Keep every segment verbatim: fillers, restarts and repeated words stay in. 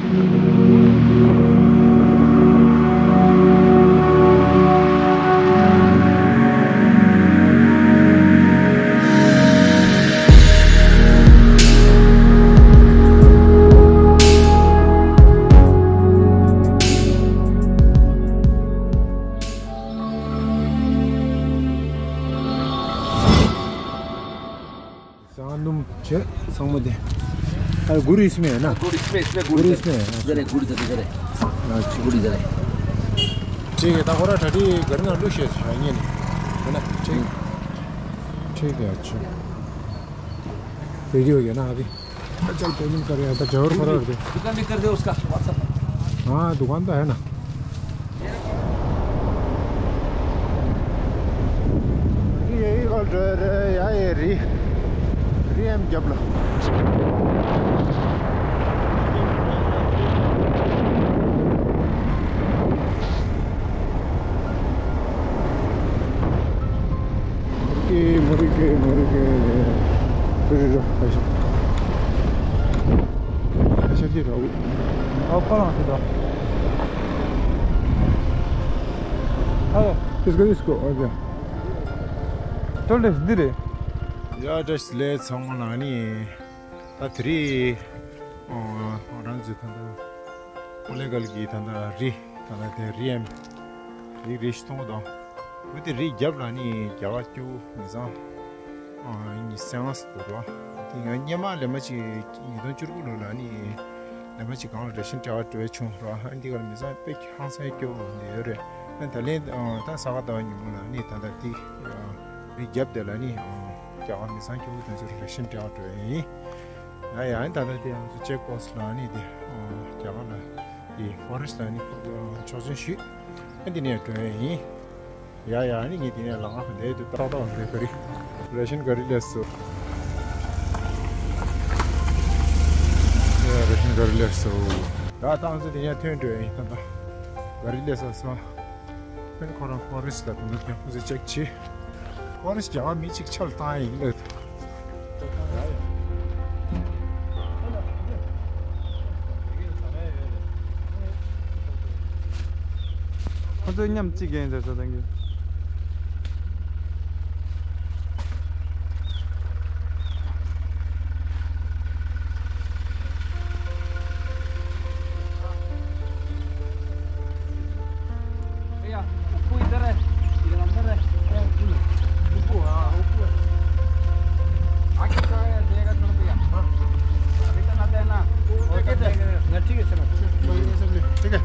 ཟངས་སྣུམ་བྱས་ཚང་མ་དེ། ཨ། गुड़ इसमें है ना? गुड़ इसमें, इसमें गुड़ गुड़ है। इसमें है। इधर है, गुड़ इधर, इधर है। अच्छा। गुड़ इधर है। ठीक है, तो थोड़ा ठंडी गर्मी में लो शेष है, ये नहीं। है ना? ठीक। हम्म। ठीक है, अच्छा। रेडी हो गया ना अभी? चल, पेमेंट कर रहे हैं, तो जरूर करो अभी। दुकान भी कर दे उसका, WhatsApp पर। हाँ, दुकान तो है ना। ཡེ་ཡེ་གོ་ཌོ་རེ་ཡ་ཡེ་རི། རི་ཨེམ་རྒྱབ་ལ། ཀེ་མོ་རི་ཀེ་མོ་རི་ཀེ། རི་རི་རི། ཨ་ཤ། ཨ་ཤ་ཅི་ར་འུ། ཨ་ཁ་ལང་ཅི་ར། ཨ། ཨིས་ཀོ་ཨིས་ཀོ། ཨོ་ཀེ། ཅོལ་ཏེ་འདི་རེད། ཡ་བཀྲ་ཤིས་བདེ་ལེགས་ཚང་མ་ལ་ནི། ད་དེ་རིང་ཨ་རང་ཚོའི་ད་ལྟ་ཀོ་ལེ་གལ་གྱི་ད་ལྟ་རི། ད་ལྟ་དེ་རི་ཨེམ། རི་རི་ཤི་ཐོང་དང་། འོ་དེ་རི་རྒྱབ་ལ་ནི་རྒྱ་གར་སྐྱོ་བོ་མི་ཚང་། ཨ་ནི་སེང་སི་དུ་རོ། དེ་ང་སྔོན་མ་ལས་མ་ཅིག་ཉིས་སྟོང་བཅུ་དགུ་ལོ་ལ་ནི་ལས་མ་ཅིག་གང་ལ་རེ་ཤན་སྤྲད་པར་འགྲོ་ཡ་བྱུང་རོ། ཨ་འདི་གར་མི་ཚང་དཔེ་ཧང་སང་སྐྱོ་བོ་འདི་ཡོད་རེད། ཨ་ད་ལན་ཨ་ད་ས་ག་ཟླ་བ་ཉིན་མོ་ལ་ནི་ད་ལྟ་དེ་ཨ་རི་རྒྱབ་དེ་ལ་ནི་ཨ་རྒྱ་གར་མི་ཚང་སྐྱོ་བོ་དེ་ཚོར་རེ་ཤན་སྤྲད་པར་འགྲོ་ཡ་ཡིན། ཡ་ཡ། ཨ་ད་ལྟ་དེ་ང་ཚོ་ཅེག་པོ་སི་ཊི་ལ་ནི་དེ་ཨ་རྒྱ་གར་ལ་དེ་ཕོ་རེ་སི་ཊི་ལ་ནི་ཆོག་མཆན་ཞུས། ཨ་འདི་ནས་འགྲོ་ཡ་ཡིན། ཡ་ཡ། ཨ་ནི་ངས་དེ་ནས་ལམ་ཁ་འདིར་དུ་ཏག་ཏག་འདིར་ག་རི། རེ་ཤན་ག་རི་སླེབས་སོང་། ཡ་རེ་ཤན་ག་རི་སླེབས་སོང་། ཡ་ད་ང་ཚོ་དེ་ནས་ཐོན་འགྲོ་ཡ་ཡིན། ད་ད་ག་རི་སླེབས་སོང་། ཨ་ནི་ཁོ་རང་ཕོ་རེ་སི་ཊི་ལ་དུ་ནུབ་ཀྱང་ཁོ་ཚོས་ཅེག་བྱེད། ཁོ་རང་རྒྱ་གར་མི་གཅིག་ཆ་ལ་བཏང་ཡིན་ལབ། ཁོ་ཚོས་མཉམ་གཅིག་རྒྱན་ཟེར་ས་དང་གི། भैया, उप्पू इधर है, इधर अंदर है। उप्पू, हाँ, उप्पू है। आगे का है, देगा चलो भैया। हाँ। रिटर्न आता है ना, वो क्या कहते हैं? ना, ठीक है, चलो। ठीक है।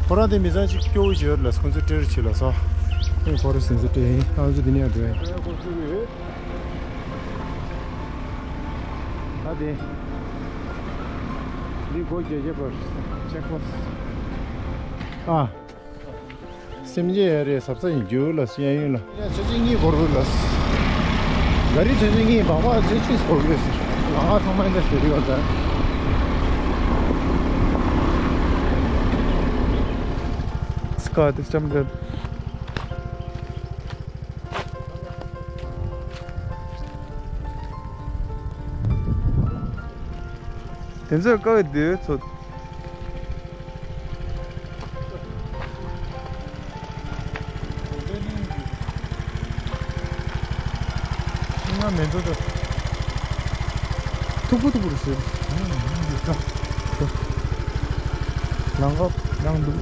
ཁོ་རང་དེ་མི་ཚང་གཅིག་སྐྱོ་བོ་ཞིག་ཡོད་ལ། ཁོ་ཚོ་སྤྲེལ་ཆེ་ལ་སོ། ཁོ་རང་སེམས་ཚོ་སྤྲེལ་ཡིན། ཁོ་ཚོ་དེ་ནས་ཡར་འགྲོ་ཡིན། ད་དེ། འདི་སྒོ་རྒྱག་རྒྱག་པར་ཅེག་པོ་སི་ཊི། ཨ། སེམས་ཅན་ཡ་རེ་ཟབ་ས་ཡིན་རྒྱུ་ལ་གཡས་གཡོན་ལ། ཡ་ཚོད་ཅིག་གཉིས་འགོར་དགོས་ལ། ག་རི་ཚོད་ཅིག་གཉིས་བག་བག་ཚོད་ཅིག་འགོར་དགོས་ཟེར། ལམ་ཁ་ཚང་མ་འདི་ཟེར་ཡོད་ད། སྐ་དེ་ལྕམ་དྲལ། དེ་ཚོས་དཀའ་བའི་དེ་ཚོ། ཤིང་ནགས་མེ་མདོ་དང་། མཐུག་པོ་མཐུག་པོ་རེད་ཟེར། ལམ་ཁ་ཡང་འདུག་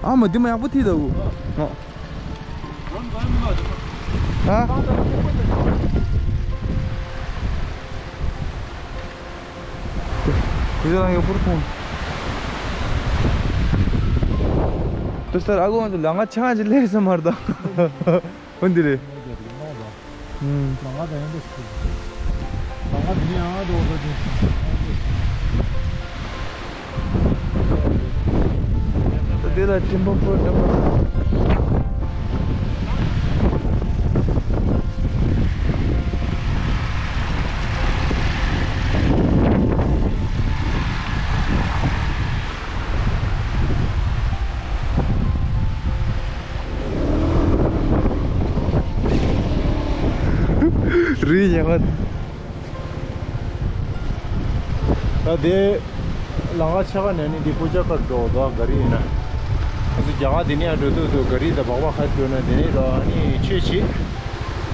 ཨ་མ་འདི་མ་ཡག་པོ་ཐིག་ད་འུ། ཨ། ཨ། དེ་ཚོ་རང་ཡོད་པོར་ཐོང་། དུ་སར་ཨ་གོ་ང་ཚོ་ལ་ང་ཆང་ཅི་ལས་ས་མར་ད། འོན་ཏེ་རེད། ཨུམ། ཨ་དེ་ནས་ཨ་འགྲོ་འགྲོ་དེ། འདི་ལ་ཀྲིན་པོ་པོ་འགྲོ། རི་ཡང་ད་དེ་ལམ་ཁ་ཕྱེད་ཀ་ནས་ནི་འདི་པུ་ཇ་ཀར་འགྲོ་འདུག་ག་རི་ཡིན་ན། ང་ཚོ་རྒྱ་གར་འདི་ནས་ཡང་འགྲོ་འདུག་འདུག་ག་རི་དང་སྦག་སྦག་ཁ་འགྲོ་ན་འདི་ནས་རོ་ཨ་ནི་ཆོས་བྱེད།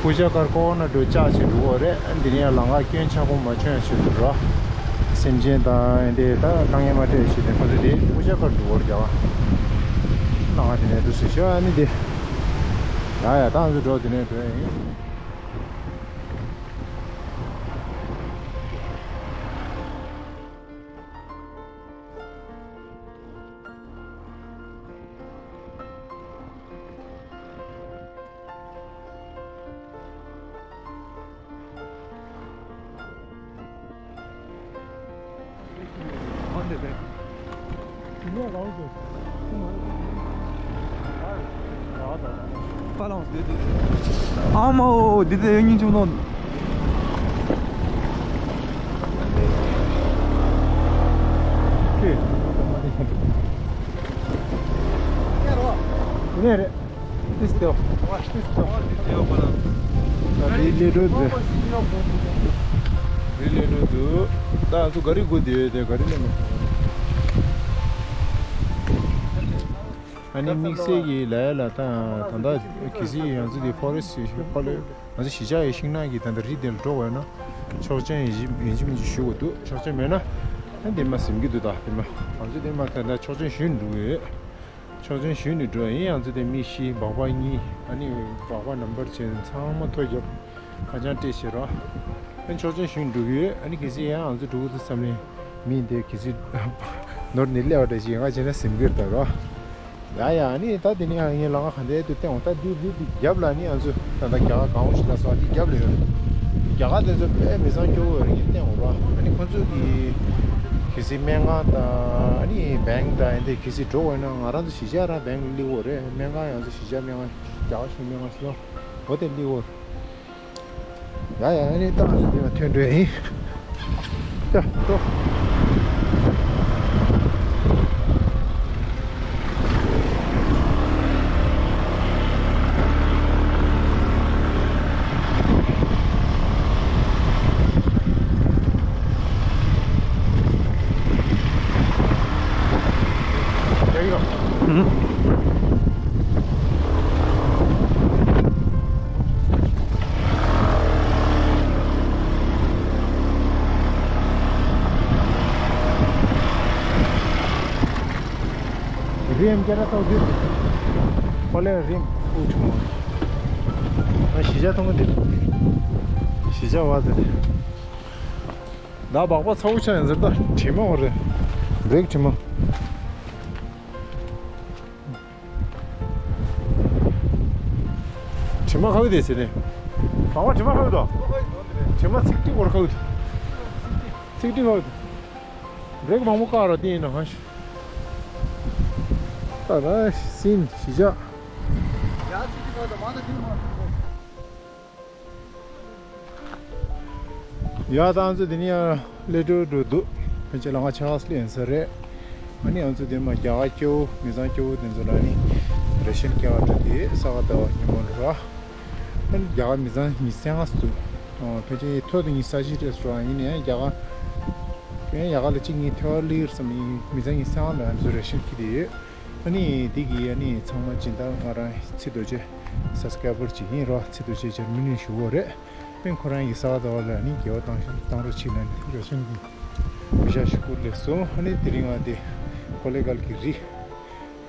པུ་ཇ་ཀར་ཀོ་ན་འགྲོ་ལྕགས་བྱེད་འགྲོ་འོ་རེད། འདི་ནས་ཡང་ལམ་ཁ་སྐྱོན་ཆག་པོ་མ་བྱུང་ཡང་ཆོས་འགྲོ་རོ། སེམས་ཅན་དང་འདི་ད་དཀའ་ངལ་མ་འཕྲད་ཆེད་དེ་ཁོ་ཚོ་དེ་པུ་ཇ་ཀར་འགྲོ་འོ་རྒྱ་གར་ལམ་ཁ་འདི་ནས་འགྲོ་ཟེར་ཤོག་ཨ་ནི་དེ། ཡ་ཡ་ད་ང་ཚོ་འགྲོ་འདི་ནས་འགྲོ་ཡ་ཡིན། Balance, dude. Amo, did the union to know? Okay. Nere. This still. This still. Really do. Really do. ད་ང་ཚོ་ག་རི་སྒུག་བསྡད་ཡོད་དེ་ག་རི་ལ་མི། ཨ་ནི་དམིགས་བསལ་གྱི་ལ་ཡ་ལ་ད་ད་ད་གལ་སྲིད་ང་ཚོ་དེ་ཕོ་རེ་སི་ཊི་ཕ་ལོ་ང་ཚོ་གཞིས་ཆགས་ཀྱི་ཤིང་ནགས་ཀྱི་ད་ད་རི་དེ་ལ་འགྲོ་དགོས་ན་ཆོག་མཆན་ཡིན་གཅིག་མིན་གཅིག་ཞུ་དགོས་འདུག་ཆོག་མཆན་མེད་ན་ཨ་དེ་མ་ཟིན་གྱི་འདུག་ད་དེ་མ་ང་ཚོ་དེ་མ་ད་ད་ཆོག་མཆན་ཞུས་འགྲོ་གི་ཡོད། ཆོག་མཆན་ཞུས་ནས་འགྲོ་ཡིན། ང་ཚོ་དེ་མི་བཞི་སྦག་སྦག་གཉིས་ཨ་ནི་སྦག་སྦག་ནམ་བར་བྱས་ཚང་མ་ཐོ་རྒྱབ། ཁ་བྱང་སྤྲད་བྱེད་རོགས། ཨ་ནི་ཆོག་མཆན་ཞུས་འགྲོ་གི་ཡོད། ཨ་ནི་གལ་སྲིད་ཡང་ང་ཚོ་འགྲོ་གི་འདུག་བསམ་ནས་མི་འདི་གལ་སྲིད་ནོར་ནས་སླེབས་པ་འདྲ་ཞིག་ང་བྱས་ན་ཟིན་གྱི་རེད་ད་རོགས། ཡ་ཡ་ཨ་ནི་ད་དེ་ནི་ཡང་ངས་ལམ་ཁ་ག་འདྲ་དུ་བསྟན་འོང་ད་འདི་རི་འདི་རྒྱབ་ལ་ནི་ང་ཚོ་ད་ལྟ་རྒྱ་གར་གང་འོང་ཞིག་ལ་སོགས་འདི་རྒྱབ་ལ་ཡོད་རེད། རྒྱ་གར་དེ་ཚོ་དཔེ་མི་ཚང་སྐྱོ་བོ་ཡོད་རེད་ངས་བསྟན་འོང་རོགས། ཨ་ནི་ཁོ་ཚོ་གི་གལ་སྲིད་སྨན་ཁང་དང་ཨ་ནི་བེང་དང་ཨ་འདི་གལ་སྲིད་འགྲོ་དགོས་ན་ང་རང་ཚོ་གཞིས་ཆགས་རང་བེང་ལ་སླེབས་དགོས་རེད། སྨན་ཁང་ཡང་ཚོ་གཞིས་ཆགས་སྨན་ཁང་། རྒྱ་གར་ཞིག་མི་མང་ཞིག་ལ་འོ་དེ་ལི་འོར། ཡ་ཡ་ཨ་ནི་ཏང་སུ་དེ་ལ་ཐོན་འགྲོ་ཡིན། ཡ་ཏོ། ཡ་ཡ། ཨུ། རིམ་རྒྱ་ར་ཏོག་ཏོ། ཧོ་ལེ་རིམ་ཨུ་ཆུང་། ཨ་གཞིས་ཆགས་མཐོང་གི་འདུག་གཞིས་ཆགས་བ་དེ། ད་སྦག་སྦག་ཚ་བོ་ཆགས་ཡིན་ཟེར་ད་དྲི་མ་འོ་རེད། བྲེག་དྲི་མ། དྲི་མ་ཁ་བའི་དེ་ཟེར་ནས། སྦག་སྦག་དྲི་མ་ཁ་བའི་དོ། དྲི་མ་ཚིག་ཏིག་འོར་ཁ་བའི་དོ། ཚིག་ཏིག་ཁ་བའི་དོ། བྲེག་མང་པོ་བཀག་ར་དེ་ཡིན་ན་ཧ་ཤི། ད་ར་སིན་གཞིས་ཆགས། ཡ་ད་ང་ཚོ་དེ་ནས་ཡང་སླེབས་འགྲོ་འགྲོ་འདུག་ཕན་ཆད་ལམ་ཁ་ཆགས་སླེབས་ཡིན་ས་རེད། ཨ་ནི་ང་ཚོ་དེ་མ་རྒྱ་གར་སྐྱོ་བོ་མི་ཚང་སྐྱོ་བོ་དེ་ཚོ་ལ་ནི་རེ་ཤན་སྐྱེལ་བ་འགྲོ་དེ་ས་ག་ཟླ་བ་ཉིན་མོ་ལ་ར། ཨ་ནི་རྒྱ་གར་མི་ཚང་ཉི་ཤུ་རྩ་ལྔ་འདུག་ཕལ་ཆེར་ཐོ་དེ་ཉི་ཤུ་རྩ་བཞི་རེད་སོ་ཡིན་ནའི་རྒྱ་གར། ཡང་རྒྱ་གར་ལ་གཅིག་གཉིས་ཐོ་ལིར་བསམ་ཡིན་མི་ཚང་ཉི་ཤུ་རྩ་ལྔ་ལ་ང་ཚོ་རེ་ཤན་ཁྱེར་དེ་ཡོད། ཨ་ནི་འདི་གི་ཨ་ནི་ཚང་མ་སྦྱིན་བདག་ང་རང་ཚེ་རྡོ་རྗེ་སབ་སི་ཀ་རའི་བར་ཅིག་ཡིན་རོགས། ཚེ་རྡོ་རྗེ་འཇར་མ་ནི་བཞུགས་ཡོད་རེད། པིན་ཁོ་རང་གི་གསར་པ་ཟླ་བ་ལ་ནི་དགེ་བ་བཏང་ཤིང་བཏང་རོགས་ཅིག་ལ་ནི་རེ་ཤན་གྱི་བི་ཤ་ཞུ་སྐུལ་ལེགས་སོ། ཨ་ནི་དེ་རིང་ང་དེ་ཀོ་ལེ་གལ་གྱི་རི།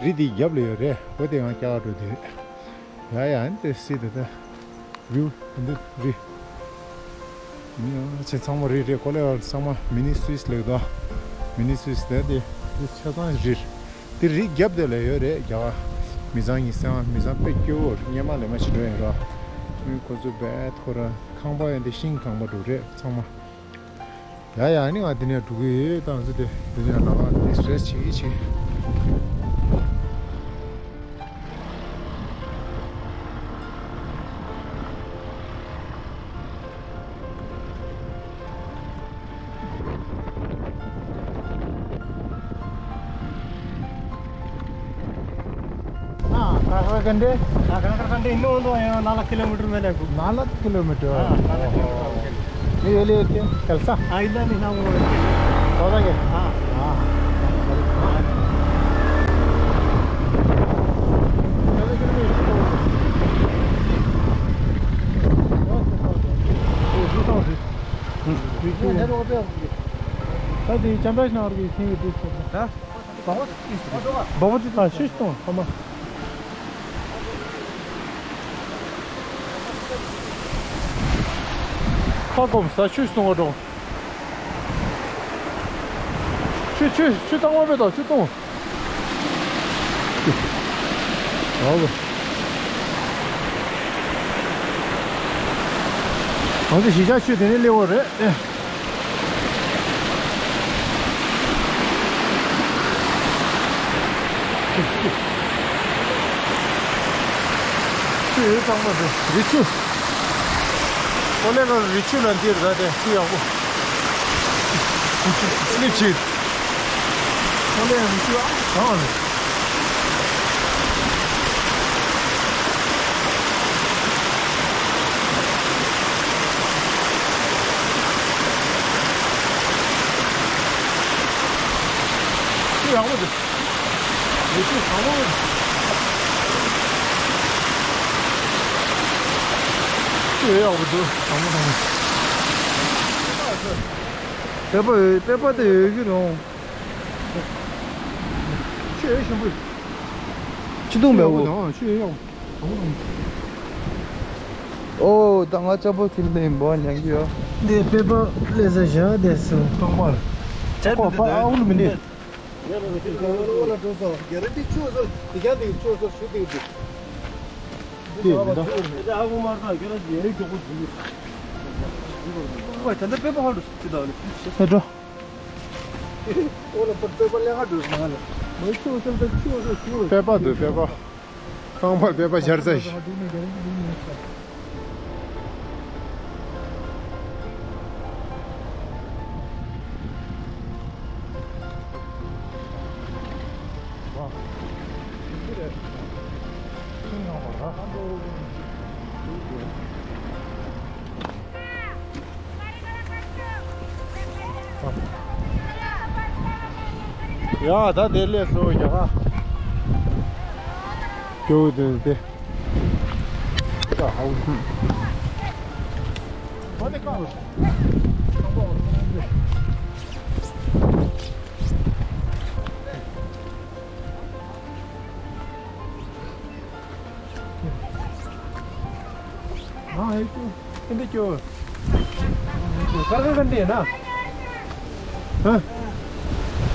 རི་དེའི་རྒྱབ་ལ་ཡོད་རེད། འོ་དེ་ང་རྒྱ་གར་འགྲོ་དེ་རེད། ཡ་ཡ་ཨ་ནི་དེ་སི་དེ་ད་བིའུ་འདི་རི། ཡ་ཆེ་ཚང་མ་རི་རེད། ཀོ་ལེ་གལ་ཚང་མ་མི་ནི་སུད་སི་ལེགས་དོ། མི་ནི་སུད་སི་དེ་དེ་དེ་ཆ་ཚང་རི། དེ་རི་རྒྱབ་དེ་ལ་ཡོད་རེད་རྒྱ་གར། མི་ཚང་ཉི་ཤུ་རྩ་ལྔ་མི་ཚང་དཔེ་སྐྱོ་བོ་རེད། སྔོན་མ་ལས་མ་ཞིག་འགྲོ་ཡིན་ར། ཁོ་ཚོ་བེད་ཁོ་ར་ཁང་པ་ཡོད་འདི་ཤིང་ཁང་པ་འགྲོ་རེད་ཚང་མ། ཡ་ཡ། ཨ་ནི་ང་འདི་ནས་འགྲོ་གི་ཡོད། ད་ང་ཚོ་དེ་འདི་ནས་ལམ་ཁ་འདི་སི་ཊེ་ཆི་བྱེད་ཀྱི་བྱེད། हाँ, काकड़ाकांडी। हाँ, काकड़ाकांडी ಇನ್ನೂ ಒಂದು ನಾಲ್ಕು ಕಿಲೋಮೀಟರ್ ಮೇಲೆ ಆಗುತ್ತೆ. ನಾಲ್ಕು ಕಿಲೋಮೀಟರ್? ಹಾ, ನಾಲ್ಕು ಕಿಲೋಮೀಟರ್ ಆಗುತ್ತೆ. ನೀವು ಎಲ್ಲಿ ಇರ್ತೀರಿ? ಕೆಲಸ? ಆ, ಇಲ್ಲ, ನಾವು ಸೌದಾಗೆ? ಹಾ. ಹಾ. ಹ್ಮ್. ಅದು ಚಾಮರಾಜನಗರಗೆ ಇಸ್ತೀವಿ. ಹಾ? ཁ་སྐོམ་ས་ཆུ་སྟོང་ཁ་མ། ཁ་སྐོམ་ས་ཆུ་སྟོང་འགྲོ། ཆུ་ཆུ་ཆུ་སྟོང་བ་མེད་དོ་ཆུ་སྟོང་། ཨོ། ང་ཚོ་གཞིས་ཆགས་ཆུ་དེ་ནས་སླེབས་པ་རེད། ཆུ་ཡོད་ཚང་མ་དེ་རི་ཆུ། ཨོ་ལེ་ག་རི་ཆུ་ལ་འདིར་ད་དེ་ཆུ་ཡག་པོ། སླེབས་ཆེ། ཨོ་ལེ་རི་ཆུ་ཨ་གང་རེད། ཆུ་ཡག་པོ་འདུག་ལས་ཆུ་གང་མང་། ཆུ་ཡག་པོ་འདུག་གང་མང་གང་མང་། པད་པ་ཡོད། པད་པ་དེ་ཡོད་ཀྱི་རེད། ཆུ་ཡོད་ཞིམ་པོ། ཆུ་དུང་མེད་འོ། ཆུ་ཡོད་ཡག་པོ། ཨོ། ད་ང་ལྕགས་པོ་ཐིལ་ནས་འབོ་ཉན་གི་ཡོད། འདི་པད་པ་ལས་ས་བཞག་དེ་སུ། རྐང་པར། ཨོ་ཨ་ཨུ་ལུ་མི་འདི། ཨེ་འགྲོ། པད་པ་འདུག་པད་པ། རྐང་པར་པད་པ་སྦྱར་ཚར་ཞིག་ཡ་ད་དེ་ལས་སོ་ཡ། སྐྱོ་བོ་དེ་དེ། हाँ, है तो। हिंदी क्यों? कर कर कंडी है ना? हाँ?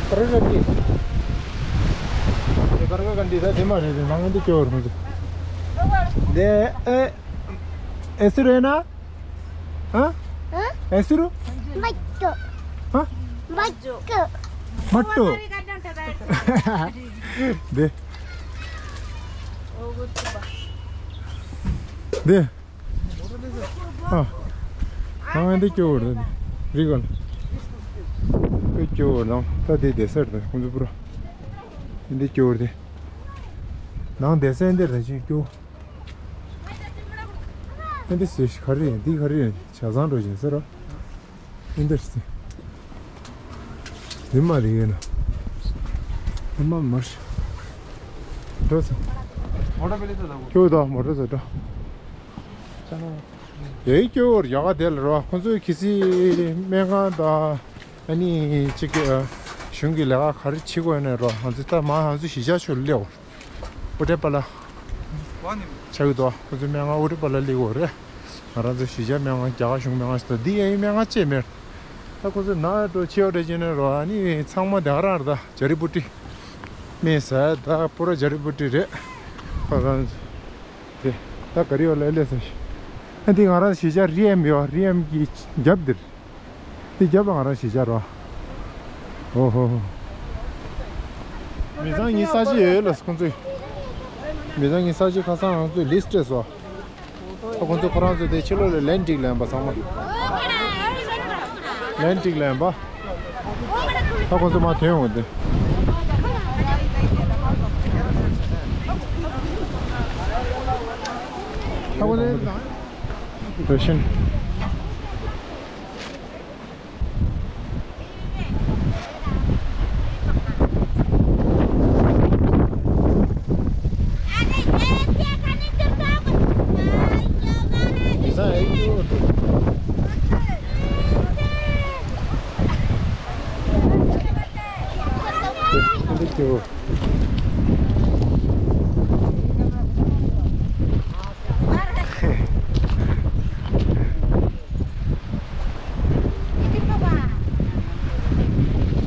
कर कर कंडी। ये कर कर कंडी था, दिमाग है, दिमाग में तो क्यों और मुझे? दे, ए, ऐसे रहना? हाँ? हाँ? ऐसे रो? मट्टो। हाँ? मट्टो। मट्टो। दे। दे। ཨ། ང་འདི་སྐྱོ་བོར་རེད། རི་གོན། ཁོས་སྐྱོ་བོར་ནང་ད་དེ་བསྡད་ས་རེད། ཁོང་ཚོ་པུ་ར། འདི་སྐྱོ་བོར་དེ། ནང་བསྡད་ས་འདི་རེད་ཅིག་སྐྱོ། འདི་སེ་ག་རེ་ཡིན། འདི་ག་རེ་ཡིན། ཇ་ཚང་འགྲོ་བཞིན་ཟེར་རོ། འདི་འདིར་སྟེ། འདི་མ་རེད་ཡོད་ན། འདི་མ་མར། འགྲོ་ཚེ། མོ་ཊ་པེ་ལེ་ཚོ་ལ་གོ། ཁྱོད་དང་མོ་ཊ་ཚོ་འགྲོ། ཡའི་སྐྱོ་བོར་ཡག་ག་དེ་ལ་རོ། ཁོང་ཚོའི་གི་སི་སྨན་ཁང་དང་ཨ་ནི་གཅིག་གི་གཞུང་གི་ལས་ཀ་ག་རེ་བྱེད་དགོས་ནས་རོ། ང་ཚོ་ད་མ་ང་ཚོ་གཞིས་ཆགས་ཆོས་ལ་སླེབས། ཨུ་ཏྲེ་པ་ལ། ཆགས་ཀྱི་འདུག་ཁོ་ཚོ་སྨན་ཁང་ཨུ་ཏྲེ་པ་ལ་སླེབས་ཡོད་རེད། ང་རང་ཚོ་གཞིས་ཆགས་སྨན་ཁང་རྒྱ་གར་གཞུང་སྨན་ཁང་ཞིག་དང་འདི་ཡང་སྨན་ཁང་ཅིག་མེད། ད་ཁོ་ཚོ་ན་འགྲོ་ཆེ་བ་འདྲ་བྱས་ནས་རོ། ཨ་ནི་ཚང་མ་དེ་ག་རང་རེད། ད་ཇ་རི་བུ་ཏི། སྨན་ཟས་ད་པུ་ར་ཇ་རི་བུ་ཏི་རེད། ཁོ་རང་ཚོ་དེ་ད་ག་རི་ཡོད་ལ་ལས་ཟེར་ཞིག་ཨ་འདི་ང་རང་གཞིས་ཆགས་རི་ཨེམ་ཡོད། རི་ཨེམ་གྱི་རྒྱབ་འདིར། དེ་རྒྱབ་ལ་ང་རང་གཞིས་ཆགས་རོ། ཨོ་ཧོ་ཧོ། མི་ཚང་གཉིས་ས་གཞི་ཡོད་ལ་ཁོང་ཚོས། མི་ཚང་གཉིས་ས་གཞི་ཁ་སང་ང་ཚོས་ལིས་སྤྲད་སོ། ད་ཁོང་ཚོས་ཁོ་རང་ཚོས་དེ་ཕྱི་ལོགས་ལ་ལན་ཀྲིག་ལེན་པ་ཚང་མ། ལན་ཀྲིག་ལེན་པ། ད་ཁོང་ཚོ་མ་ཐོན་འོང་དེ། ད་ཁོང་ཚོ་རེ་ཤན།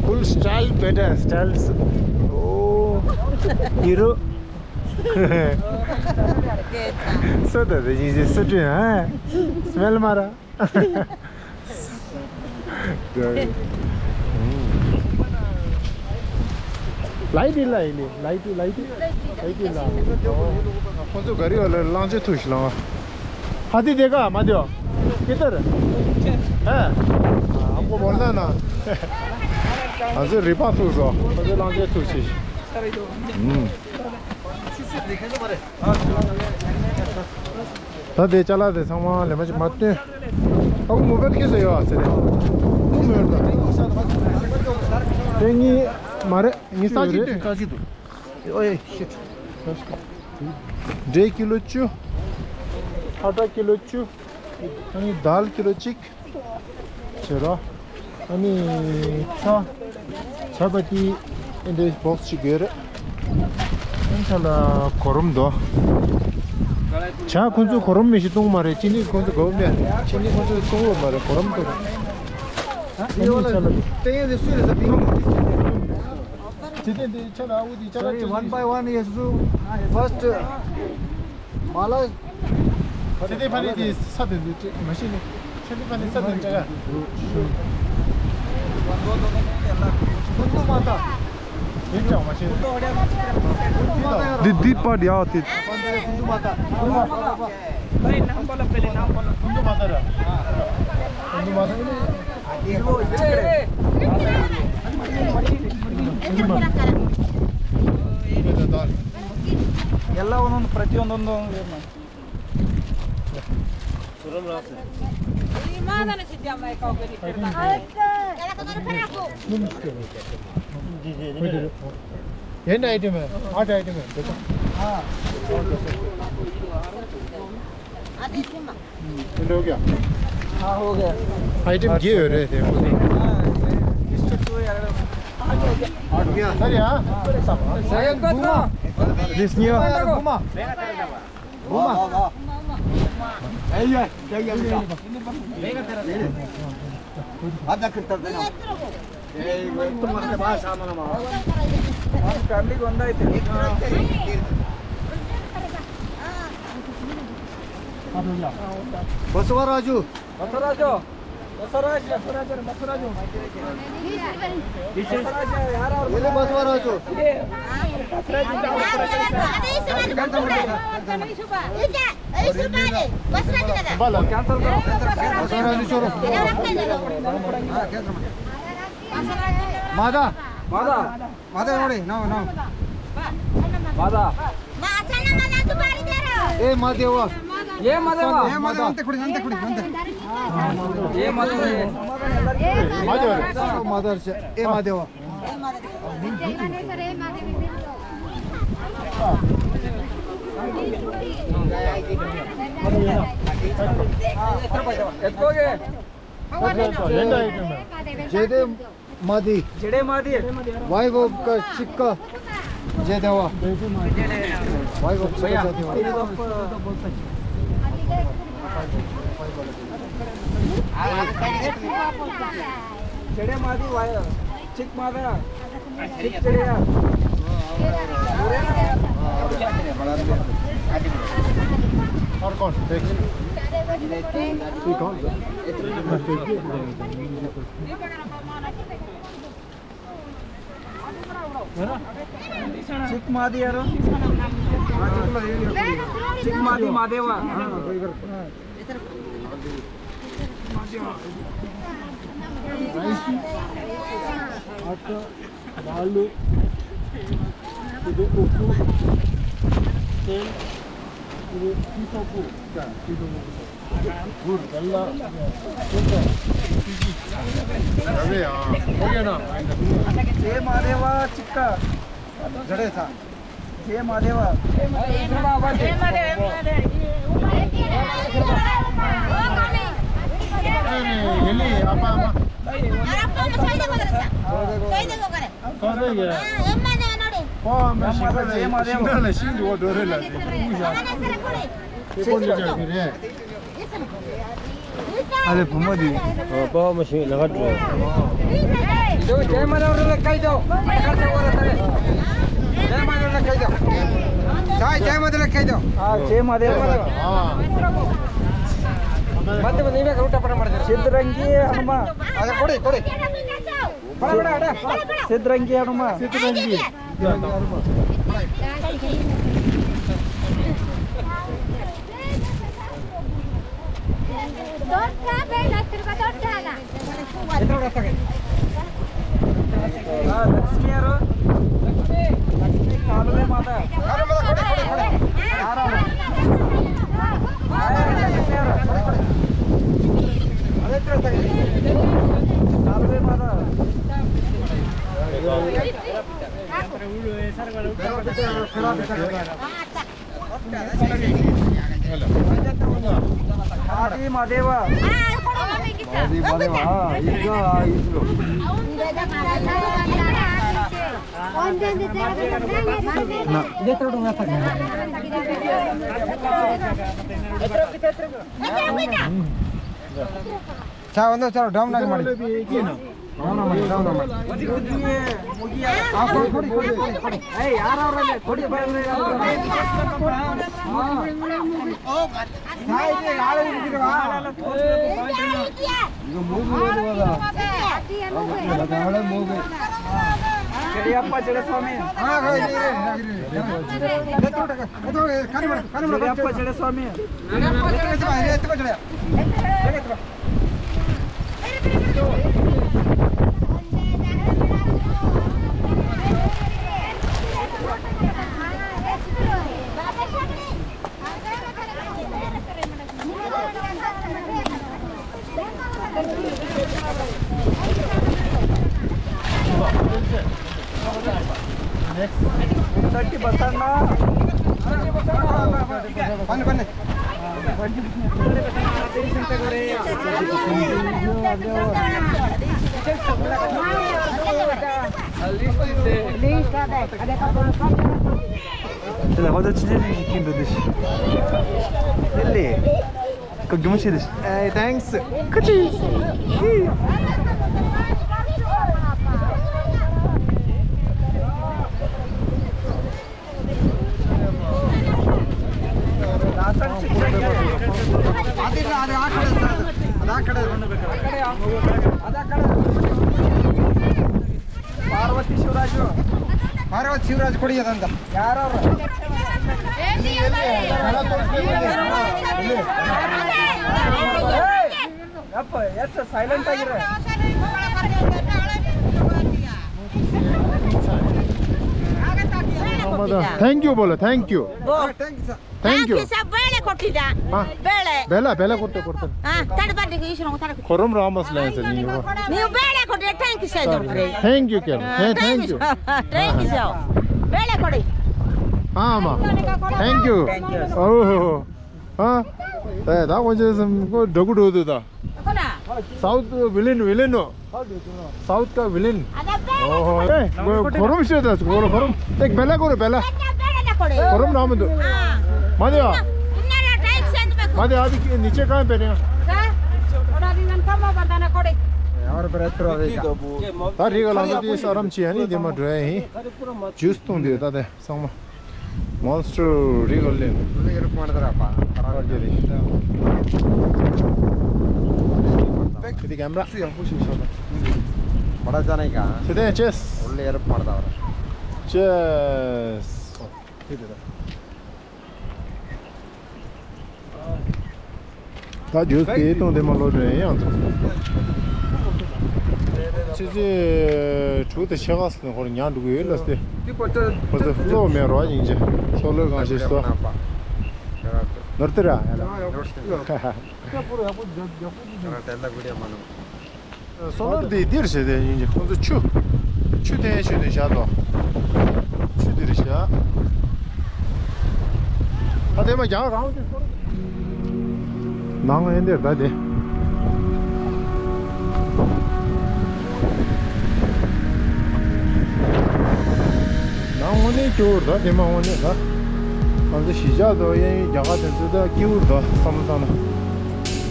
Full style better styles. Oh, hero. So that is a certain, huh? Smell mara. Light हिला है, लाइट, लाइट, लाइट हिला। ཁོང་ཚོ་ག་རེ་ཡོད་ལ་གླང་ཆེན་ཐུག་ཤི་ལང་། हाथी देखा, माधव? किधर? है? हमको बोलना ना। ང་ཚོ་རི་པག་ཐུག་སོང་། ཁོང་ཚོ་གླང་ཆེན་ཐུག་ཤི། ད་དེ་ཅ་ལག་དེ་ཚང་མ་ལེན་པ་ཅིག་མ་སྟོན། ཨ་ཁུ་མོ་བེལ་ཁྱེར་སོང་ཡོད་ཨ་ཟེར་ནས། ཁུ་མོ་ཡོད་ད། དེ་གཉིས་མ་རེད། ངས་ས་གཅིག་སྟོན། ས་གཅིག་ཏུ། ཨོའེ་ཤིཊ། འབྲས་ཀི་ལོ་བཅུ། ཁ་ཁྲ་ཀི་ལོ་བཅུ། ཨ་ནི་དཱལ་ཀི་ལོ་གཅིག་བྱེད་རོགས། ཨ་ནི་ཚྭ། ཇ་པ་ཏི། ཨེ་འདྲའི་བོག་སི་གཅིག་ཡོད་རེད། ཨ་ནི་ཆ་ལ་གོ་རམ་འདུག་ཇ་ཁོང་ཚོས་གོ་རམ་མི་ཞིག་བཏུང་མ་རེད། ཅི་ནི་ཁོང་ཚོ་དགའ་བོ་མེད། ཅི་ནི་ཁོང་ཚོས་བཏུང་བོ་མ་རེད། གོ་རམ་འདུག་ཨ་ནི་ཆ་ལ། ཅི་ནི་འདི་ཆ་ལ་ཨ་བུ་འདི་ཅ་ལག་ཅི་ནི། One by one is to first མ་ལ། ཚེ་འདས་ཕ་ནི་དེ་ས་དེ་འདི་སྤྲད་མ་ཤེས་ནི། ཚེ་འདས་ཕ་ནི་ས་དེ་སྤྲད་ག་ཀུན་ཏུ་མ་ད། ཡིན་ཀྱང་མ་ཤེས། འདི་འདི་པར་ཡག་དེ། ཀུན་ཏུ་མ་ད། ཀུན་ཏུ་མ་ད་ར། ཀུན་ཏུ་མ་ད་ནི། ಎಲ್ಲ ಒಂದೊಂದು ಪ್ರತಿಯೊಂದೊಂದು ये नहीं आइटम है, आठ आइटम है, देखो। हाँ। ये हो गया? हाँ, हो गया। आइटम ये हो रहे थे। हाँ, ये। सर, यहाँ? घुमा। घुमा। घुमा। फैमिली को अंदर ही थे। बसवा राजू। बसवा राजू। बसवा राजू, बसवा राजू, बसवा राजू। ये बसवा राजू। मादा। मादा। मादा, नोड़ी, नौ, नौ। मादा। ए, महादेवा। ये महादेवा। ए, महादेवा, अंते खुड़ी, अंते खुड़ी, अंते। ये महादेवा, ये। महादेवा। मादा, ए, महादेवा। जय देव मादी। जय देव मादी। वाई गो का चिक्का। जय देवा। वाई गो का चिक्का। जय देवा। जड़े मादी वाय-, चिक मादा, चिक जड़े यार। और कौन? देख। ठीक हो? चिक्मादि यारो? चिक्मादि महादेव। Rice, atta, dal, ಇದು ಉಪ್ಪು, ತೇಲ್, ಇದು ಟೀ ಸೊಪ್ಪು, ಇದು ಗುಡ್, ಬೆಲ್ಲ, ಅದೇ, ಆ, ಹೋಗ್ಯಾನ? ಜಯ ಮಹಾದೇವ ಚಿಕ್ಕ. ಜಡೇಶ. ಜಯ ಮಹಾದೇವ. ಜಯ ಮಹಾದೇವ. ಎಲ್ಲಿ ಅಪ್ಪ ಅಮ್ಮ? अरे भमदी। बाबा मशीन लगा दो। जय माता दी। जय माता दी। जय माता दी। हाँ, जय माता दी। हाँ। मत नहीं मैं उल्टा पड़ा मर जा। सिद्धरंगी हनुमान। अरे कोड़ी कोड़ी। बड़ा बड़ा बड़ा। सिद्धरंगी हनुमान। सिद्धरंगी। ದೊಡ್ಡ ಬೇಡ, ತಿರ್ಗಾ ದೊಡ್ಡ ಅಲ್ಲ. हाँ, लक्ष्मी यारो। लक्ष्मी, लक्ष्मी कालवे माता। आ रहा हूँ। लक्ष्मी यारो। कालवे माता। आदि महादेव। आदि महादेव, हाँ, इसको, हाँ, इसको। ना। चाहो ना, चलो, डाउन ना मारी। डाउन ना मारी, डाउन ना मारी। आप थोड़ी, थोड़ी, थोड़ी, थोड़ी। ए, यार, और रे, थोड़ी बार रे, यार। हाँ, ये यार, ये किधर आ? ये मूव, मूव, मूव। ये मूव। चढ़ियप्पा चढ़े स्वामी। हाँ, हाँ, ये रे, ये रे। ये तो, ये तो, खाली मत, खाली मत। चढ़ियप्पा चढ़े स्वामी। ये तो, ये तो, ये तो, ये तो। Thanks. ಪಾರ್ವತಿ ಶಿವರಾಜು. ಪಾರ್ವತಿ ಶಿವರಾಜು ಕೊಡಿ ಅದಂತ. ಯಾರು? ಯಪ್ಪ, ಎಷ್ಟು ಸೈಲೆಂಟ್ ಆಗಿರ? Thank you ಬೋಲೋ, thank you. Thank you. Thank you. ಬೇಳೆ ಕೊಟ್ಟಿದ್ದ. ಹಾ. ಬೇಳೆ. ಬೇಳೆ, ಬೇಳೆ ಕೊಟ್ಟೆ, ಕೊಡ್ತೇನೆ. ಹಾ, ತಡ ಬರ್ಲಿಕ್ಕೆ ಈಶ್ವರ ತಡ. ಕೊರಂ ರಾಮಸ್ ಲೈನ್ ಸರ್ ನೀವು. ನೀವು ಬೇಳೆ ಕೊಟ್ರೆ thank you sir. Thank you ಕೇಳ. ಹಾ, thank you. Thank you sir. ಬೇಳೆ ಕೊಡಿ. ಹಾ ಅಮ್ಮ. Thank you. Thank you. ಓಹೋ. हाँ। ए, दा कौन से हमको डगु डो दो दा। साउथ विलेन, विलेन हो। साउथ का विलेन। ओहो। ए, वो कोरम से दा, कोरम, कोरम। एक बेला करो, बेला। कोरम नाम दो। मादे आ। मादे, अभी नीचे कहाँ पे रहेगा? और ब्रेथ रहेगा। तारी गला में ये सरम ची है नहीं, दिमाग ड्राई है। जूस तुम दे, ताते। ཚང་མ། མོན་སི་ཊར་རི་ག་ལེན། ལུ་ཡར་མར་དར་པ། ར་རྒྱ་རི། དེ་གེམ་ར། སུ་ཡང་པོ་ཞིག་ཤོད། བར་ཅ་ནའི་ག། དེ་དེ་ཅེས། ལུ་ཡར་མར་དར། ཅེས། ད་རྒྱུ་དེའི་སྟེང་དེ་མ་ལོག་འགྲོ་ཡང་ཚོ། ཆུ་ཚོད་དྲུག་དང་ཕྱེད་ཀ་ཙམ་ནས་ཁོ་རང་ཉལ་འགྲོ་གི་ཡོད་ལ་སྟེ། ཁོ་ཚོ་བློ་མེད་རོགས་ཡིན་ཅེས་སོ་ལོས་གང་ཞིག་སོ། ནོར་ཏི་ར། སོ་ལོར་དེ་འདིར་བྱས་ཏེ་ཡིན་གྱི་ཁོང་ཚོ་ཆུ། ཆུ་འཐེན་ཆུ་འཐེན་བཞག་དོ། ཆུ་འདིར་བཞག་ཨ་དེ་མ་རྒྱག་རང་གི་ནང་ཨེ་འདིར་ད་དེ། ནང་དངོས་གནས་སྐྱོ་བོར་ད་དེ་མ་དངོས་གནས་ད། ང་ཚོ་གཞིས་ཆགས་དང་གཡས་གཡོན་རྒྱ་གར་དེ་ཚོ་ད་སྐྱིད་པོ་འདུག་བསམ་བློ་བཏང་ན།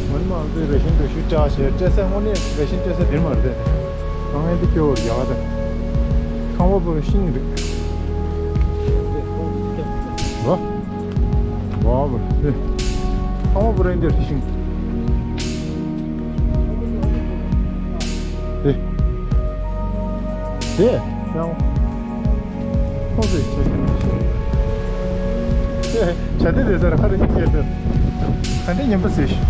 ང་ནི་མང་པོའི་རེ་ཤན་འདྲ་ཤུ་བཅག་བྱས་སྤྲད་ས་དངོས་གནས་རེ་ཤན་སྤྲད་ས་འདིར་མ་རེད། ང་ངའི་འདི་སྐྱོ་བོར་རྒྱ་གར་དང་། ཁང་པ་བུ་རུ་ཤིང་རེད། ལོ། ཝའོ་བུ་རུ་ཁང་པ་བུ་རུ་འདིར་ཤིང་། དེ། དེ། ཡང་། ཁོང་ཚོས་བྱས་ཤིང་། བྱ་དེ་དེ་ཟེར་ཧ་རི་ཁྱི་སྐད་དུ། ག་འདྲ་ཉན་པ་ཟེར་ཤིང་།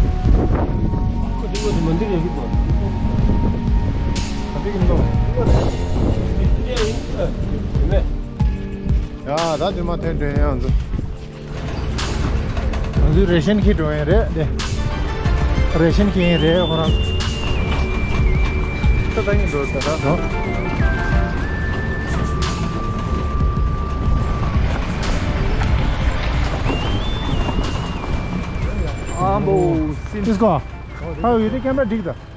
ཁོ་དེ་མོ་དེ་མ་འདི་རེད་ཤིག་གོ། ག་འདྲ་གི་མདོག་ཡ་ད་དེ་མ་ཐོན་དྲན་ཡང་ཚོ། ང་ཚོའི་རེ་ཤན་ཁྱེར་འགྲོ་ཡིན་རེད་དེ། རེ་ཤན་ཁྱེར་ཡིན་རེད་ཁོ་རང་། ད་ད་ཡིན་འགྲོ་ད་ད། ཨ་མོ་སིན། Let's go. How you the camera dig the?